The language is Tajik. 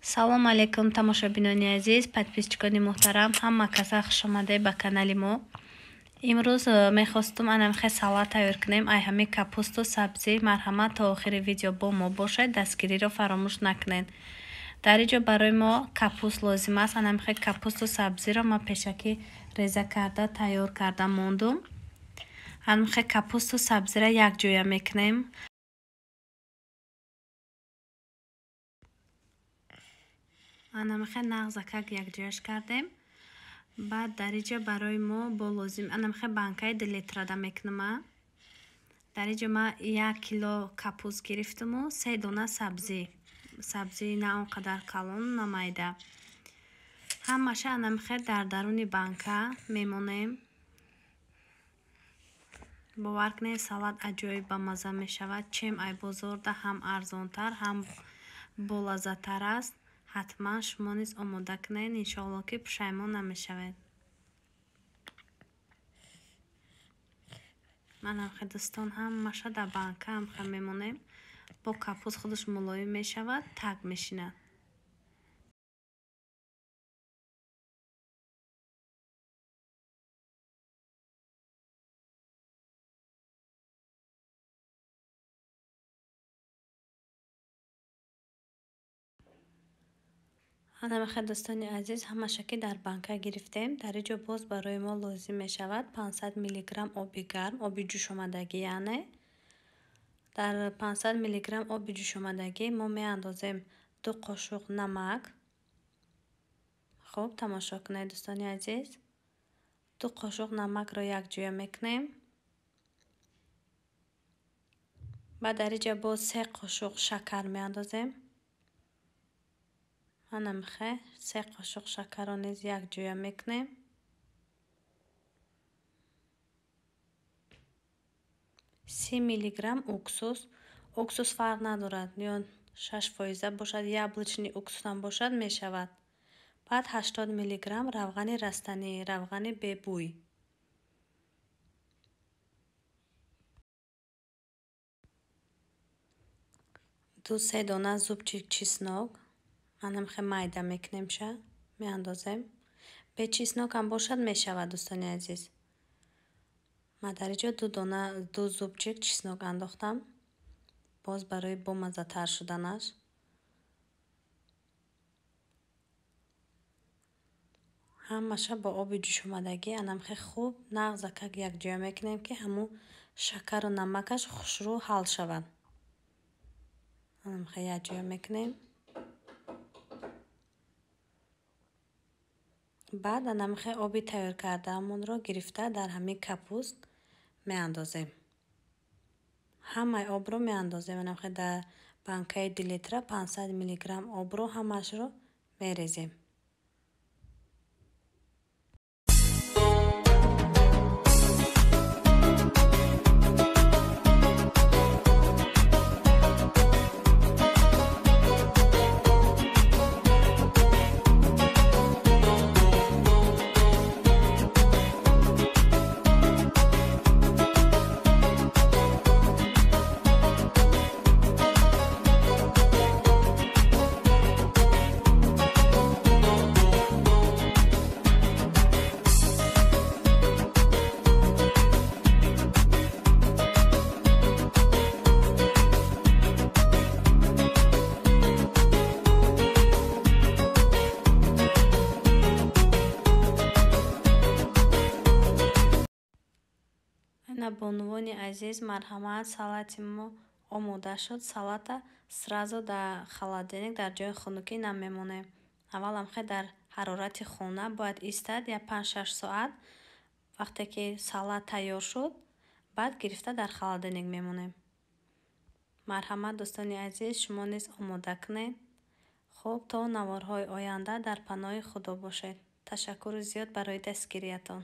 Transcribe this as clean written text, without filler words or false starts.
Салом алейкум, тамошобинони азиз, подписчикони муҳтарам, ҳама каса хушомадед ба канали мо. Имрӯз мехостум анамхе салат тайёр кунем, ай ҳами капусту сабзӣ. Марҳамат, то охири видео бо мо бошед, дастгириро фаромӯш накунед. Дар инҷо барои мо капуст лозим аст. Анамхе капусту сабзиро ман пешакӣ реза карда тайёр карда мондум. Анамхе капусту сабзиро якҷоя мекунем. Анамхе нағзакак якҷояш кардем. Баъд дар инҷо барои мо бо лозим анамхе банкаи 2 литрада мекунам. Дар инҷо ман 1 кило капуст гирифтуму 3 дона сабзӣ. Сабзӣ на он қадар калон, на майда. Ҳамаша анамхе дар даруни банка мемонем. Бовар кунед, салат аҷоиб бамазза мешавад. Чем ай бозорда ҳам арзонтар, ҳам болаззаттар аст. Ҳатман шумо низ омода кунед, иншоалло ки пушаймон намешавед. Манамхе дӯстон, ҳамаша дар банка ҳамхе мемонем. Бо капуст худаш мулоим мешавад, таг мешинад. Анамахе дӯстони азиз, ҳамаша ки дар банка гирифтем, дар инҷо боз барои мо лозим мешавад 500 миллиграмм оби гарм, оби ҷӯшомадагӣ, яъне дар 500 миллиграмм оби ҷӯшомадагӣ мо меандозем 2 қошуқ намак. Хуб, тамошо кунед дӯстони азиз. 2 қошуқ намакро якҷоя мекунем. Баъд дар инҷо боз 3 қошуқ шакар меандозем. Анамхе 3 қошуқ шакарро низ якҷоя мекунем. 30 миллиграмм уксус. Уксус фарқ надорад, ё 6% бошад, яблочный уксус ҳам бошад мешавад. Баъд 80 миллиграмм равғани растанӣ, равғани бебӯй. 2-3 дона зубчик чеснок. Анамхе майда мекунемша, меандозем. Бе чеснок ҳам бошад мешавад дӯстони азиз. Ман дар инҷо 2 зубчик чеснок андохтам, боз барои бомаззатар шуданаш. Ҳамаша бо оби ҷӯшомадагӣ анамхе хуб нағзакак якҷоя мекунем, ки ҳамун шакару намакаш хушрӯ ҳал шавад. Анамхе якҷоя мекунем. Баъд анамхе оби тайёр кардаамонро гирифта дар ҳамин капуст меандозем. Ҳамаи обро меандозем. Анамхе дар банкаи 2 литра 500 миллиграмм обро ҳамаашро мерезем. Бонувони азиз, марҳамат, салати мо омода шуд. Салата сразу дар холодильник, дар ҷои хунукӣ намемонем. Аввал ҳамхе дар ҳарорати хона бояд истад я 5-6 соат. Вақте ки салат тайёр шуд, баъд гирифта дар холодильник мемонем. Марҳамат дӯстони азиз, шумо низ омода кунед. Хуб, то наворҳои оянда дар паноҳи Худо бошед. Ташаккури зиёд барои дастгириятон.